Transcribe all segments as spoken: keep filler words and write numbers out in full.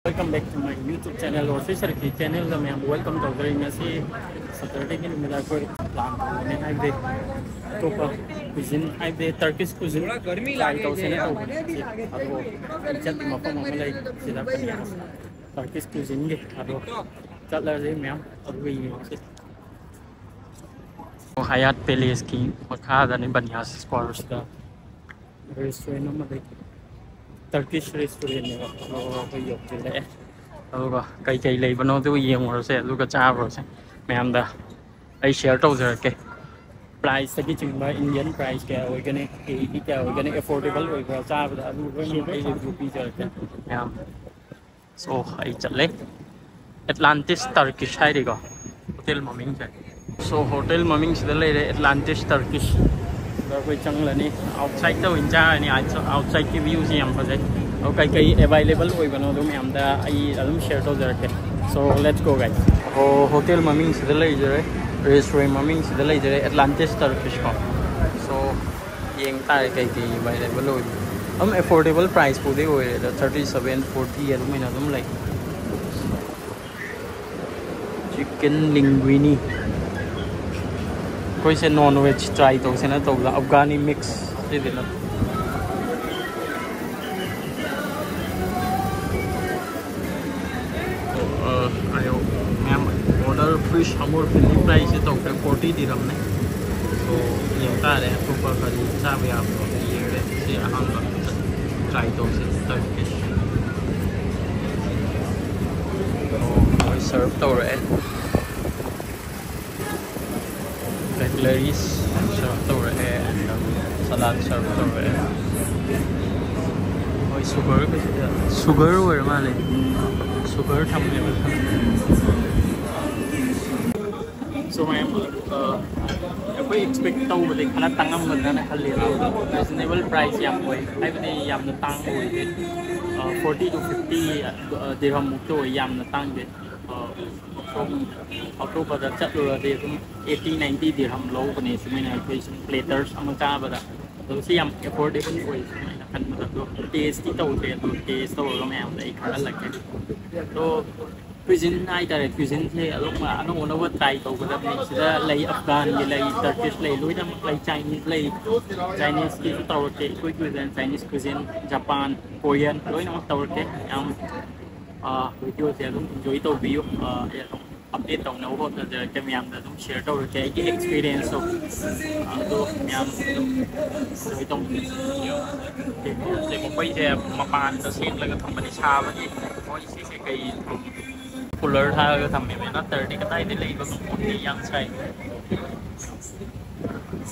Welcome back to my YouTube channel, ꯑꯣꯔꯐꯤ ꯁꯔꯀꯤ ꯆꯦꯅꯦꯜꯗ ꯃꯌꯥꯝꯕꯨ welcome ꯇꯧꯖꯔꯤ꯫ ꯉꯁꯤ ꯁꯇꯔꯗꯦꯒꯤ ꯅꯨꯃꯤꯠꯇ ꯑꯩꯈꯣꯏ ꯄ꯭ꯂꯥꯟ ꯇꯧꯕꯅꯦ, ꯍꯥꯏꯕꯗꯤ ꯑꯇꯣꯞꯄ ꯀꯨꯏꯖꯤꯟ, ꯍꯥꯏꯕꯗꯤ ꯇꯔꯀꯤꯁ ꯀꯨꯏꯖꯤꯟ ꯇ꯭ꯔꯥꯏ ꯇꯧꯁꯦꯅ ꯇꯧꯕꯅꯦ꯫ ꯑꯗꯣ ꯑꯩ ꯆꯠꯄ ꯃꯐꯝ ꯑꯃ ꯂꯩ ꯁꯤꯗ, ꯇꯔꯀꯤꯁ ꯀꯨꯏꯖꯤꯟꯒꯤ꯫ ꯑꯗꯣ ꯆꯠꯂꯁꯦ ꯃꯌꯥꯝ, ꯑꯗꯨꯒ ꯌꯦꯡꯉꯁꯦ꯫ ꯍꯌꯥꯠ ꯄꯦꯂꯦꯁꯀꯤ ꯃꯈꯥꯗꯅꯤ, ꯕꯅꯤꯌꯥꯁ ꯁ꯭ꯀ꯭ꯋꯥꯔꯁꯤꯗ ꯔꯦꯁꯇꯨꯔꯦꯟ ꯑꯃ ꯂꯩ, ꯇꯔꯀꯤꯁ ꯔꯦꯁꯇꯨꯔꯦꯟꯅꯦꯕ꯫ ꯑꯗꯣ ꯑꯩꯈꯣꯏ ꯌꯧꯁꯤꯜꯂꯛꯑꯦ꯫ ꯑꯗꯨꯒ ꯀꯩꯀꯩ ꯂꯩꯕꯅꯣꯗꯨ ꯌꯦꯡꯉꯨꯔꯁꯦ, ꯑꯗꯨꯒ ꯆꯥꯔꯨꯔꯁꯦ꯫ ꯃꯌꯥꯝꯗ ꯑꯩ ꯁꯤꯌꯔ ꯇꯧꯖꯔꯛꯀꯦ꯫ ꯄ꯭ꯔꯥꯏꯁꯇꯒꯤ ꯆꯤꯡꯕ, ꯏꯟꯗꯤꯌꯟ ꯄ꯭ꯔꯥꯏꯁ ꯀꯌꯥ ꯑꯣꯏꯒꯅꯤ, ꯀꯦꯒꯤ ꯀꯌꯥ ꯑꯣꯏꯒꯅꯤ, ꯑꯦꯐꯣꯔꯗꯦꯕꯜ ꯑꯣꯏꯕ꯭ꯔꯥ ꯆꯥꯕꯗ, ꯑꯗꯨ ꯂꯣꯏꯅꯃꯛ ꯑꯩ ꯔꯤꯚꯤꯌꯨ ꯄꯤꯖꯔꯛꯀꯦ ꯃꯌꯥꯝ꯫ ꯁꯣ ꯑꯩ ꯆꯠꯂꯦ꯫ ꯑꯦꯠꯂꯥꯟꯇꯤꯁ ꯇꯔꯀꯤꯁ ꯍꯥꯏꯔꯤꯀꯣ ꯍꯣꯇꯦꯜ ꯃꯃꯤꯡꯁꯦ꯫ ꯁꯣ ꯍꯣꯇꯦꯜ ꯃꯃꯤꯡꯁꯤꯗ ꯂꯩꯔꯦ, ꯑꯦꯠꯂꯥꯟꯇꯤꯁ ꯇꯔꯀꯤꯁ꯫ ꯑꯗ ꯑꯩꯈꯣꯏ ꯆꯪꯂꯅꯤ, ꯑꯥꯎꯠꯁꯥꯏꯗꯇ ꯑꯣꯏꯅ ꯆꯥꯔꯅꯤ꯫ ꯑꯥꯎꯠꯁꯥꯏꯗꯀꯤ ꯚ꯭ꯌꯨꯁꯦ ꯌꯥꯝ ꯐꯖꯩ꯫ ꯑꯗꯣ ꯀꯩꯀꯩ ꯑꯦꯕꯥꯏꯂꯦꯕꯜ ꯑꯣꯏꯕꯅꯣ ꯑꯗꯨ ꯃꯌꯥꯝꯗ ꯑꯩ ꯑꯗꯨꯝ ꯁꯤꯌꯔ ꯇꯧꯖꯔꯛꯀꯦ꯫ So let's go guys꯫ ꯑꯣ, ꯍꯣꯇꯦꯜ ꯃꯃꯤꯡꯁꯤꯗ ꯂꯩꯖꯔꯦ, ꯔꯦꯁꯇꯨꯔꯦꯟ ꯃꯃꯤꯡꯁꯤꯗ ꯂꯩꯖꯔꯦ, ꯑꯦꯠꯂꯥꯟꯇꯤꯁ ꯇꯔꯀꯤꯁ ꯀꯣ꯫ ꯁꯣ ꯌꯦꯡ ꯇꯥꯔꯦ ꯀꯩ ꯀꯩ ꯑꯦꯕꯥꯏꯂꯦꯕꯜ ꯑꯣꯏ꯫ ꯑꯗꯨꯝ ꯑꯦꯐꯣꯔꯗꯦꯕꯜ ꯄ꯭ꯔꯥꯏꯁꯄꯨꯗꯤ ꯑꯣꯏꯔꯦ, ꯑꯗꯣ ꯊꯥꯔꯇꯤ ꯁꯚꯦꯟ, ꯐꯣꯔꯇꯤ ꯑꯗꯨꯃꯥꯏꯅ ꯑꯗꯨꯝ ꯂꯩ꯫ ꯆꯤꯛꯀꯟ ꯂꯤꯡꯒ꯭ꯋꯤꯅꯤ, ꯑꯩꯈꯣꯏꯁꯦ ꯅꯣꯟ ꯚꯦꯖ ꯇ꯭ꯔꯥꯏ ꯇꯧꯁꯦꯅ ꯇꯧꯕꯗ ꯑꯐꯒꯥꯅꯤ ꯃꯤꯛꯁ ꯁꯤꯗꯅ꯫ ꯑ, ꯑꯌꯣ, ꯃꯌꯥꯝ ꯑꯣꯔꯗꯔ ꯐꯤꯁ ꯑꯃꯨꯔ ꯐꯤꯂꯤ ꯄ꯭ꯔꯥꯏꯁꯁꯦ ꯇꯧꯈ꯭ꯔꯦ, ꯐꯣꯔꯇꯤ ꯗꯤꯔꯝꯅꯦ꯫ ꯁꯣ ꯌꯦꯡ ꯇꯥꯔꯦ ꯑꯇꯣꯞꯄ ꯀꯔꯤ ꯆꯥꯕ ꯌꯥꯕꯅꯣ ꯌꯦꯡꯉꯦ꯫ ꯁꯤ ꯑꯍꯥꯟꯕ ꯇ꯭ꯔꯥꯏ ꯇꯧꯁꯦ, ꯇꯔꯀꯤꯁ꯫ ꯑꯣ, ꯃꯣꯏ ꯁꯔꯞ ꯇꯧꯔꯛꯑꯦ꯫ ꯀꯠꯂꯔꯤꯁ ꯁꯔꯞ ꯇꯧꯔꯛꯑꯦ, ꯁꯂꯥꯗ ꯁꯔꯞ ꯇꯧꯔꯛꯑꯦ꯫ ꯍꯣꯏ, ꯁꯨꯒꯔ ꯀꯩꯁꯨ, ꯁꯨꯒꯔ ꯑꯣꯏꯔ ꯃꯥꯜꯂꯦ, ꯁꯨꯒꯔ ꯊꯝꯃꯦꯕ꯫ ꯁꯣ ꯃꯌꯥꯝ, ꯑ, ꯑꯩꯈꯣꯏ ꯑꯦꯛꯁꯄꯦꯛ ꯇꯧꯕꯗꯤ ꯈꯔ ꯇꯥꯡꯉꯝꯒꯗ꯭ꯔꯥꯅ ꯈꯜꯂꯤ, ꯑꯗꯣ ꯔꯤꯖꯅꯦꯕꯜ ꯄ꯭ꯔꯥꯏꯁ ꯌꯥꯝ ꯑꯣꯏ, ꯍꯥꯏꯕꯗꯤ ꯌꯥꯝꯅ ꯇꯥꯡꯕ ꯑꯣꯏꯗꯦ꯫ ꯐꯣꯔꯇꯤ ꯇꯨ ꯐꯤꯐꯇꯤ ꯗꯤꯔꯍꯝꯃꯨꯛꯇ ꯑꯣꯏ, ꯌꯥꯝꯅ ꯇꯥꯡꯗꯦ꯫ ꯑ, ꯁꯣꯝ ꯑꯇꯣꯞꯄꯗ ꯆꯠꯂꯨꯔꯗꯤ ꯑꯗꯨꯝ ꯑꯩꯠꯇꯤ ꯅꯥꯏꯟꯇꯤ ꯗꯤꯔꯍꯝ ꯂꯧꯕꯅꯦ ꯁꯨꯃꯥꯏꯅ ꯑꯩꯈꯣꯏ ꯁꯨꯝ ꯄ꯭ꯂꯦꯇꯔꯁ ꯑꯃ ꯆꯥꯕꯗ꯫ ꯑꯗꯣ ꯁꯤ ꯌꯥꯝ ꯑꯦꯐꯣꯔꯗꯦꯕꯜ ꯑꯣꯏ ꯁꯨꯃꯥꯏꯅ꯫ ꯈꯟꯕꯗ ꯑꯗꯣ ꯇꯦꯁꯇꯤ ꯇꯧꯗ꯭ꯔꯦ꯫ ꯑꯗꯣ ꯇꯦꯁ ꯇꯧꯔꯒ ꯃꯌꯥꯝꯗ ꯑꯩ ꯈꯪꯍꯜꯂꯛꯀꯦ꯫ ꯑꯗꯣ ꯀ꯭ꯌꯨꯖꯤꯟ ꯍꯥꯏꯇꯥꯔꯦ, ꯀ꯭ꯌꯨꯖꯤꯟꯁꯦ ꯑꯗꯨꯝ ꯑꯅꯧ ꯑꯅꯧꯕ ꯇ꯭ꯔꯥꯏ ꯇꯧꯒꯗꯕꯅꯤ꯫ ꯁꯤꯗ ꯂꯩ, ꯑꯐꯒꯥꯟꯒꯤ ꯂꯩ, ꯇꯔꯀꯤꯁ ꯂꯩ, ꯂꯣꯏꯅꯃꯛ ꯂꯩ, ꯆꯥꯏꯅꯤꯁ ꯂꯩ꯫ ꯆꯥꯏꯅꯤꯁꯀꯤꯁꯨ ꯇꯧꯔꯛꯀꯦ, ꯑꯩꯈꯣꯏ cuisine, Chinese cuisine, Japan, Korean ꯂꯣꯏꯅꯃꯛ ꯇꯧꯔꯛꯀꯦ꯫ ꯌꯥꯝ ꯚꯤꯗꯤꯑꯣꯁꯦ ꯑꯗꯨꯝ ꯏꯟꯖꯣꯏ ꯇꯧꯕꯤꯌꯨ꯫ ꯑ, ꯑꯩ ꯑꯗꯨꯝ ꯑꯞꯗꯦꯠ ꯇꯧꯅꯕ ꯍꯣꯠꯅꯖꯔꯛꯀꯦ꯫ ꯃꯌꯥꯝꯗ ꯑꯗꯨꯝ ꯁꯤꯌꯔ ꯇꯧꯔꯛꯀꯦ ꯑꯩꯒꯤ ꯑꯦꯛꯁꯄꯤꯔꯤꯌꯦꯟꯁꯇꯣ꯫ ꯑꯗꯣ ꯃꯌꯥꯝ ꯑꯗꯨꯝ ꯏꯟꯖꯣꯏ ꯇꯧꯕꯤꯌꯨ꯫ ꯃꯈꯣꯏꯁꯦ ꯃꯄꯥꯟꯗ ꯁꯦꯝꯂꯒ ꯊꯝꯕꯅꯤ, ꯁꯥꯕꯒꯤ꯫ ꯃꯣꯏ ꯁꯤꯁꯦ ꯀꯩ ꯊꯝ-, ꯀꯨꯂꯔ ꯊꯥꯔꯒ ꯊꯝꯃꯦꯕ꯫ ꯅꯠꯇ꯭ꯔꯗꯤ ꯀꯗꯥꯏꯗ ꯂꯩꯕ ꯉꯝꯄꯣꯠꯇꯦ, ꯌꯥꯝ ꯁꯥꯏ꯫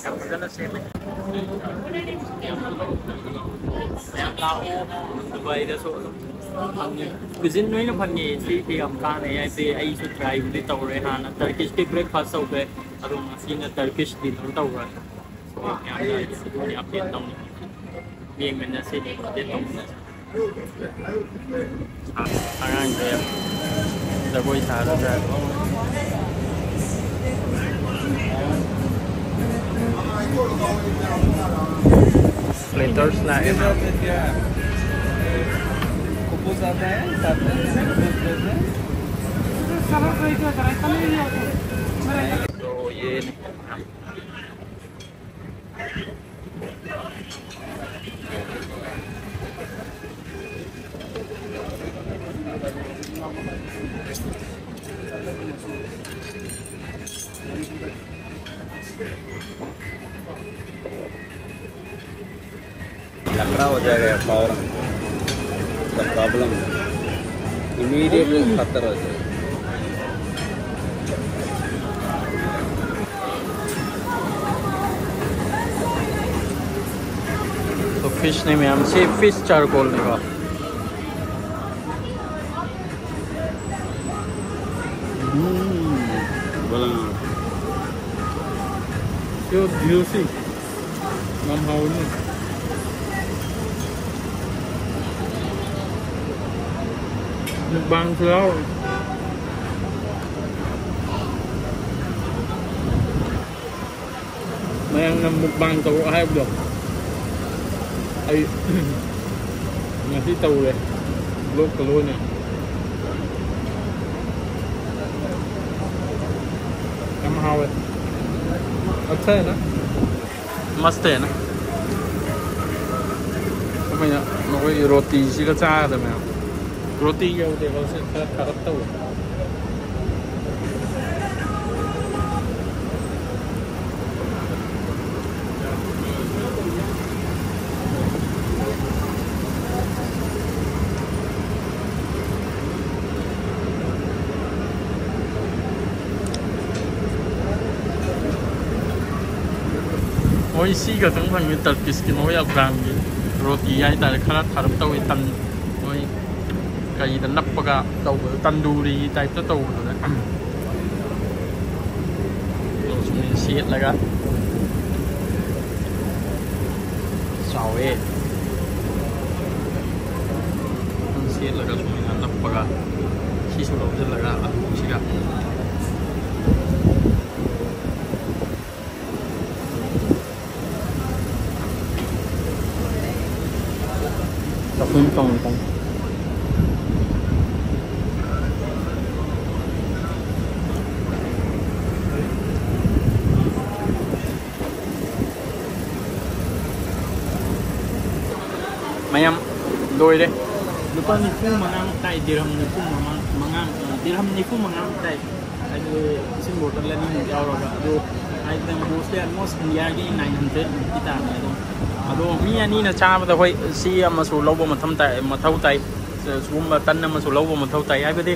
ꯌꯥꯝ ꯐꯖꯅ ꯁꯦꯝꯃꯦ꯫ ꯃꯌꯥꯝ ꯂꯥꯛꯑꯣ, ꯗꯨꯕꯥꯏꯗꯁꯨ ꯑꯗꯨꯝ ꯐꯪꯉꯤ꯫ ꯀ꯭ꯌꯨꯖꯤꯟ ꯂꯣꯏꯅ ꯐꯪꯉꯦ꯫ ꯁꯤꯗꯤ ꯌꯥꯝ ꯀꯥꯟꯅꯩ ꯍꯥꯏꯁꯦ꯫ ꯑꯩꯁꯨ ꯇ꯭ꯔꯥꯏꯕꯨꯗꯤ ꯇꯧꯔꯦ ꯍꯥꯟꯅ꯫ ꯇꯔꯀꯤꯁꯀꯤ ꯕ꯭ꯔꯦꯛꯐꯥꯁ ꯇꯧꯈ꯭ꯔꯦ, ꯑꯗꯣ ꯉꯁꯤꯅ ꯇꯔꯀꯤꯁ ꯗꯤꯅꯔ ꯇꯧꯈ꯭ꯔꯦ꯫ ꯃꯌꯥꯝꯅ ꯑꯗꯨꯒꯤ ꯑꯞꯗꯦꯠ ꯇꯧꯅꯤꯡꯉꯤ꯫ ꯌꯦꯡꯃꯤꯟꯅꯁꯤ, ꯑꯞꯗꯦꯠ ꯇꯧꯃꯤꯟꯅꯁꯤ꯫ ꯑꯉꯥꯡꯁꯦ ꯖꯒꯣꯏ ꯁꯥꯔꯒ ꯄ꯭ꯂꯦꯇꯔꯁ ꯂꯥꯛꯑꯦ꯫ लकड़ा हो जाएगा यार, पावर। The problem, immediately खतर हो जाएगा। तो फिश ने मैम से फिश चारकोल निकाल। ꯎꯝ, ꯕꯣꯂꯥ꯫ ꯁꯤ ꯚ꯭ꯌꯨꯁꯤ ꯌꯥꯝ ꯍꯥꯎꯅꯤ꯫ ꯃꯨꯛꯕꯥꯡꯁꯨ ꯌꯥꯎꯔꯤ꯫ ꯃꯌꯥꯝꯅ ꯃꯨꯛꯕꯥꯡ ꯇꯧꯔꯣ ꯍꯥꯏꯕꯗꯣ꯫ ꯑꯩ ꯉꯁꯤ ꯇꯧꯔꯦ, ꯕ꯭ꯂꯣꯛꯀ ꯂꯣꯏꯅ꯫ ꯌꯥꯝ ꯍꯥꯎꯋꯦ꯫ ꯑꯠꯁꯥ ꯍꯦꯅ ꯃꯁꯇ ꯍꯦꯅ꯫ ꯑꯩꯈꯣꯏꯅ ꯃꯈꯣꯏꯒꯤ ꯔꯣꯇꯤꯁꯤꯒ ꯆꯥꯒꯗꯕꯅꯦꯕ꯫ ꯔꯣꯇꯤ ꯌꯧꯗꯦꯕ, ꯁꯤ ꯈꯔ ꯊꯥꯔꯞ ꯇꯧꯋꯦ꯫ ꯃꯣꯏ ꯁꯤ ꯈꯛꯇꯪ ꯐꯪꯉꯤ, ꯇꯔꯀꯤꯁꯀꯤ ꯃꯣꯏ ꯑꯐꯒꯥꯟꯒꯤ ꯔꯣꯇꯤ ꯍꯥꯏꯇꯥꯔꯦ, ꯈꯔ ꯊꯥꯔꯞ ꯇꯧꯋꯤ, ꯇꯟ ꯃꯣꯏ ꯀꯩꯗ ꯅꯞꯄꯒ ꯇꯧꯕꯗꯣ, ꯇꯟꯗꯨꯔꯤ ꯇꯥꯏꯞꯇ ꯇꯧꯕꯗꯨꯅꯦ꯫ ꯁꯨꯝ ꯁꯦꯠꯂꯒ ꯆꯥꯎꯋꯦ꯫ ꯁꯨꯝ ꯁꯦꯠꯂꯒ ꯁꯨꯃꯥꯏꯅ ꯅꯞꯄꯒ ꯁꯤꯁꯨ ꯂꯧꯁꯤꯜꯂꯒ ꯑꯂꯨꯁꯤꯒ ꯆꯥꯛꯈꯨꯝ ꯇꯧꯅꯤ ꯇꯧꯅꯤ꯫ ꯃꯌꯥꯝ ꯂꯣꯏꯔꯦ꯫ ꯂꯨꯄꯥ ꯅꯤꯐꯨ ꯃꯉꯥꯃꯨꯛ ꯇꯥꯏ, ꯗꯤꯔꯍꯝ ꯅꯤꯐꯨ ꯃꯉꯥ, ꯃꯉꯥ, ꯗꯤꯔꯍꯝ ꯅꯤꯐꯨ ꯃꯉꯥꯃꯨꯛ ꯇꯥꯏ꯫ ꯍꯥꯏꯗꯤ ꯏꯁꯤꯡ ꯕꯣꯇꯜ ꯑꯅꯤꯃꯨꯛ ꯌꯥꯎꯔꯒ꯫ ꯑꯗꯣ ꯍꯥꯏꯗꯤ ꯅꯪ ꯕꯣꯁꯇꯤ almost India ꯒꯤ nine hundred ꯃꯨꯛꯇꯤ ꯇꯥꯔꯝꯃꯦ ꯑꯗꯨꯝ꯫ ꯑꯗꯣ ꯃꯤ ꯑꯅꯤꯅ ꯆꯥꯕꯗ ꯍꯣꯏ ꯁꯤ ꯑꯃꯁꯨ ꯂꯧꯕ ꯃꯊꯧ ꯇꯥꯏ, ꯃꯊꯧ ꯇꯥꯏ꯫ ꯁꯤꯒꯨꯝꯕ ꯇꯟ ꯑꯃꯁꯨ ꯂꯧꯕ ꯃꯊꯧ ꯇꯥꯏ, ꯍꯥꯏꯕꯗꯤ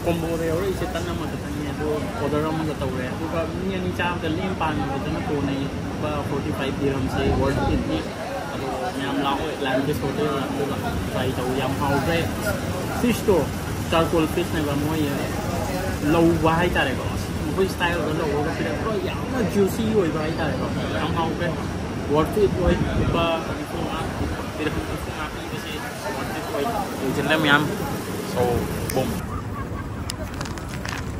ꯀꯣꯝꯕꯣꯗ ꯌꯥꯎꯔꯛꯏꯁꯦ ꯇꯟ ꯑꯃꯈꯛꯇꯅꯤ, ꯑꯗꯣ ꯑꯣꯔꯗꯔ ꯑꯃꯒ ꯇꯧꯔꯦ꯫ ꯑꯗꯨꯒ ꯃꯤ ꯑꯅꯤ ꯆꯥꯕꯗ ꯂꯦꯝ ꯄꯥꯟꯕꯗꯅ ꯀꯣꯟꯅꯩ꯫ ꯂꯨꯄꯥ forty five ꯗꯤꯔꯍꯝꯁꯦ worth it ꯅꯤ꯫ ꯑꯗꯣ ꯃꯌꯥꯝ ꯂꯥꯛꯑꯣ, ꯑꯦꯠꯂꯥꯟꯇꯤꯁ ꯍꯣꯇꯦꯜ ꯑꯗꯨꯒ ꯇ꯭ꯔꯥꯏ ꯇꯧ, ꯌꯥꯝ ꯍꯥꯎꯈ꯭ꯔꯦ꯫ ꯐꯤꯁꯇꯣ ꯆꯥꯔꯀꯣꯜ ꯐꯤꯁꯅꯦꯕ ꯃꯣꯏ ꯂꯧꯕ ꯍꯥꯏꯇꯥꯔꯦꯀꯣ꯫ ꯃꯈꯣꯏ ꯁ꯭ꯇꯥꯏꯜꯗ ꯂꯧꯔꯒ ꯄꯤꯔꯛꯄ, ꯌꯥꯝꯅ ꯖꯨꯁꯤ ꯑꯣꯏꯕ ꯍꯥꯏꯇꯥꯔꯦꯀꯣ꯫ ꯌꯥꯝ ꯍꯥꯎꯈ꯭ꯔꯦ, worth it ꯑꯣꯏ꯫ ꯂꯨꯄꯥ ꯅꯤꯐꯨ ꯃꯉꯥ, ꯗꯤꯔꯍꯝ ꯅꯤꯐꯨ ꯃꯉꯥ ꯄꯤꯕꯁꯦ worth it ꯑꯣꯏ꯫ ꯂꯣꯏꯁꯤꯜꯂꯦ ꯃꯌꯥꯝ꯫ So, boom꯫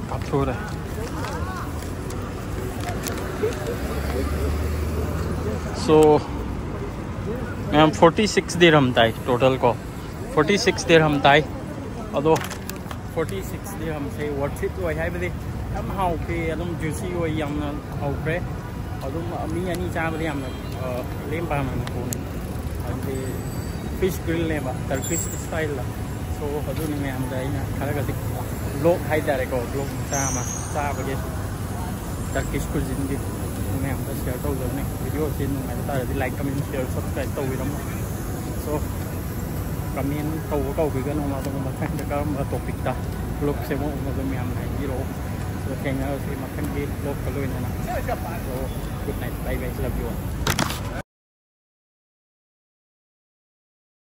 ꯀꯥꯞꯊꯣꯛꯎꯔꯦ꯫ So, ꯃꯌꯥꯝ forty six dirham ꯇꯥꯏ total ꯀꯣ, forty six dirham ꯇꯥꯏ꯫ ꯑꯗꯣ forty six dirhamꯁꯦ worth it ꯑꯣꯏ, ꯍꯥꯏꯕꯗꯤ ꯌꯥꯝ ꯍꯥꯎꯈ꯭ꯔꯦ, ꯑꯗꯨꯝ juicy ꯑꯣꯏ, ꯌꯥꯝꯅ ꯍꯥꯎꯈ꯭ꯔꯦ꯫ ꯑꯗꯨꯝ ꯃꯤ ꯑꯅꯤ ꯆꯥꯕꯗ ꯌꯥꯝꯅ ꯂꯦꯝ ꯄꯥꯝꯅ ꯊꯣꯡꯉꯦ꯫ ꯍꯥꯏꯕꯗꯤ fish grillꯅꯦꯕ, Turkish styleꯗ꯫ So ꯑꯗꯨꯅꯤ ꯃꯌꯥꯝꯗ ꯑꯩꯅ ꯈꯔꯒꯗꯤ vlog ꯍꯥꯏꯇꯥꯔꯦꯀꯣ, vlog ꯃꯆꯥ ꯑꯃ ꯆꯥꯕꯒꯤ Turkish cuisineꯒꯤ ꯃꯌꯥꯝꯗ share ꯇꯧꯖꯕꯅꯦ꯫ Videoꯁꯤ ꯅꯨꯡꯉꯥꯏꯕ ꯇꯥꯔꯗꯤ like, comment, share, subscribe ꯇꯧꯕꯤꯔꯝꯃꯣ꯫ So comment ꯇꯧꯕ ꯀꯥꯎꯕꯤꯒꯅꯨ, ꯑꯗꯨꯒ ꯃꯊꯪꯗ ꯀꯔꯝꯕ topicꯇ vlog ꯁꯦꯝꯃꯛꯎ ꯑꯗꯨ ꯃꯌꯥꯝꯅ ꯍꯥꯏꯕꯤꯔꯛꯑꯣ꯫ ꯑꯗꯣ ꯊꯦꯡꯅꯔꯁꯤ ꯃꯊꯪꯒꯤ vlogꯀ ꯂꯣꯏꯅꯅ꯫ So good night, bye bye, love you all.